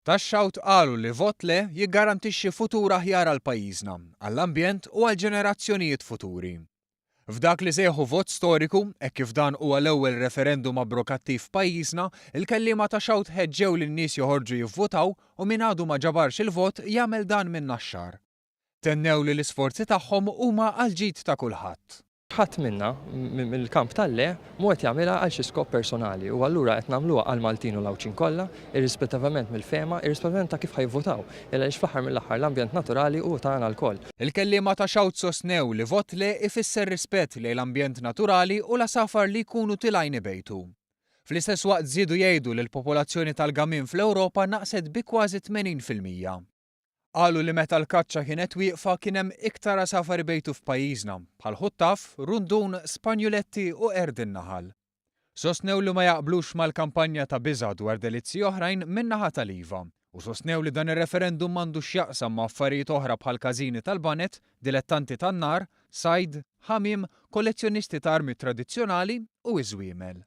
Ta' Shout qalu li vot le jiggarantixxi futur aħjar għal pajjiżna, għall-ambjent u għall-ġenerazzjonijiet futuri. F'dak li sejħu vot storiku, hekk kif dan huwa l-ewwel referendum abrokattiv f'pajjiżna, il-kelliema ta' Shout ħeġġew lin-nies joħorġu jivvutaw u min għadu ma ġabarx il-vot jagħmel dan minn Naxxar. Tennew li l-isforzi tagħhom huma għall-ġid ta' kulħadd. Ħadd minna, mill-kamp tal-le, mhu qed jagħmilha għal xi skop personali u allura qed nagħmluha għall-Maltin u l-Għawdxin kollha, irrispettivament mill-fehma, irrispettivament ta' kif ħa jivvutaw. Il-għaliex fl-aħħar mill-aħħar l-ambjent naturali hu tagħna lkoll. Il-kelliema ta' Shout sostnew li vot le ifisser rispett lejn l-ambjent naturali u l-għasafar li jkunu tilgħin ibejtu. Fl-istess waqt żiedu jgħidu li l-popolazzjoni tal-gamiem fl-Ewropa naqset bi kważi 80%. Qalu li meta l-kaċċa kienet wieqfa kien hemm iktar għasafar ibejtu f'pajjiżna, bħal ħuttaf, rundun, spanjuletti u qerd in-naħal. Sostnew li ma jaqblux mal-kampanja ta' biża' dwar delizzji oħrajn min-naħa tal-IVA u sostnew li dan ir-referendum m'għandux x'jaqsam ma' affarijiet oħra bħal każini tal-baned, dilettanti tan-nar, sajd, ħamiem, kollezzjonisti ta' armi tradizzjonali u iż-żwiemel.